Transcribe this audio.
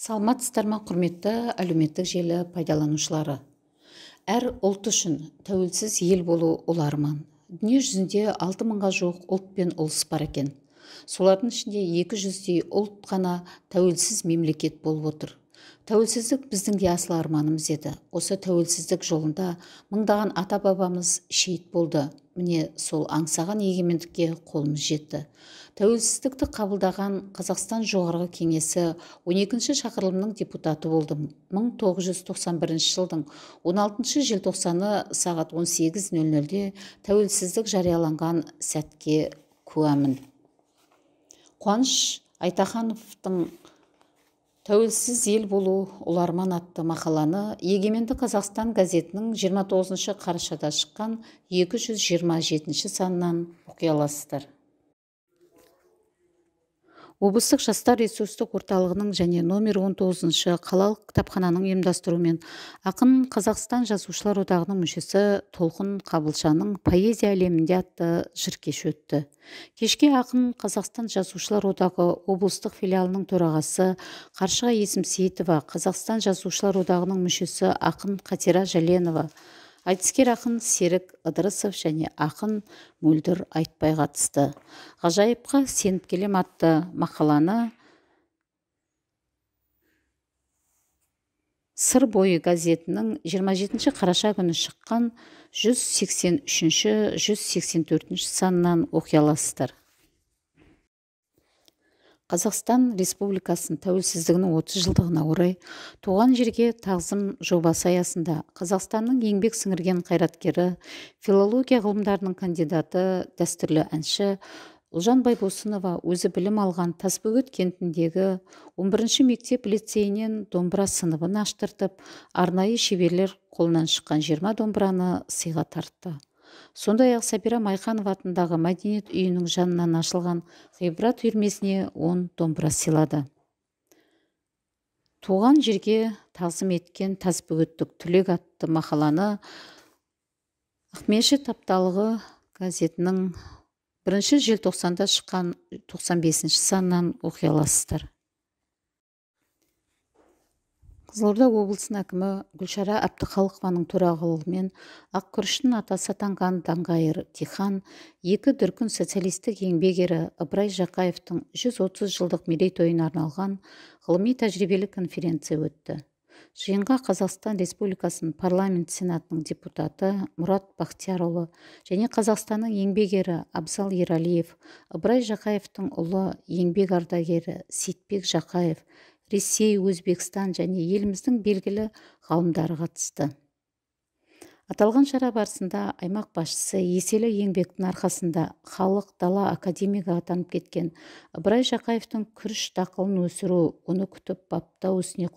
Саламатсыздар ма, құрметті әлеуметтік желі пайдаланушылары. Әр ұлт үшін тәуелсіз ел болу ұлы арман. Дүние жүзінде 6000-ға жуық ұлт пен ұлыс бар екен. Солардың ішінде 200-дей ұлт қана тәуелсіз мемлекет болып отыр. Тәуелсіздік біздің де асыл арманымыз еді. Осы тәуелсіздік жолында мыңдаған ата-бабамыз шейіт болды. Міне сол аңсаған егемендікке қолымыз жетті. Тәуелсіздікті қабылдаған Қазақстан Жоғарғы Кеңесі 12-ші шақырылымның депутаты болдым. 1991 жылдың 16 желтоқсаны сағат 18:00-де тәуелсіздік жарияланған сәтке куәмін. Қуаныш Айтахановтың «Тәуелсіз ел болу ұлы арман» атты мақаланы Егеменді Қазақстан газетінің 29 қарашада шыққан 227 санынан оқи аласыздар. Облыстық жастар ресурстық орталығының және номер 19 қалалық кітапхананың ұйымдастыруымен ақын Қазақстан Жазушылар одағының мүшесі Толқын Қабылшаның «Поэзия әлемінде» атты жыр кеші өтті. Кешке ақын Қазақстан Жазушылар одағы облыстық филиалының төрағасы Қаршыға Есімсейітова, Қазақстан Жазушылар одағының мүшесі ақын Қатира Жәленова, айтыскер ақын Серік Ыдырысов және ақын Мөлдір Айтбай қатысты. «Ғажайыпқа сеніп келем» атты мақаланы Сыр бойы газетінің 27 қараша күні шыққан 183-184 санынан оқи аласыздар. Қазақстан Республикасының тәуелсіздігінің 30 жылдығына орай туған жерге тағзым жобасы аясында Қазақстанның еңбек сіңірген қайраткері, филология ғылымдарының кандидаты, дәстүрлі әнші Ұлжан Байбосынова өзі білім алған Тасбөгет кентіндегі 11-ші мектеп лицейінен домбыра сыныбын аштыртып, арнайы шеберлер қолынан шыққан 20 домбыраны сыйға тартты. Сондай-ақ Сабира Майқанова атындағы мәдениет үйінің жанынан ашылған ғибрат үйірмесіне 10 домбыра сыйлады. Туған жерге тағзым еткен тасбөгеттік түлек атты мақаланы Ақмешіт апталығы газетінің 1 желтоқсанда шыққан 95 санынан оқи аласыздар. Қызылорда облысының әкімі Гүлшара Әбдіқалықованың төрағалығымен Ақкүріштің атасы атанған даңғайыр дихан, екі дүркін социалистік еңбек ері Ыбырай Жақаевтың 130 жылдық мерейтойына арналған ғылыми-тәжірибелік конференция өтті. Жиынға Қазақстан Республикасының парламент сенатының депутаты Мұрат Бақтиярұлы және Қазақстанның еңбек ері Абзал Ералиев, Ыбырай Жақаевтың ұлы еңбек ардагері Сейтбек Жақаев, Ресей, Өзбекстан және еліміздің белгілі ғалымдары қатысты. Аталған шара барысында аймақ басшысы еселі еңбектің арқасында халық дала академигі атанып кеткен Ыбырай Жақаевтың күріш дақылын өсіру, оны күтіп баптау ісіне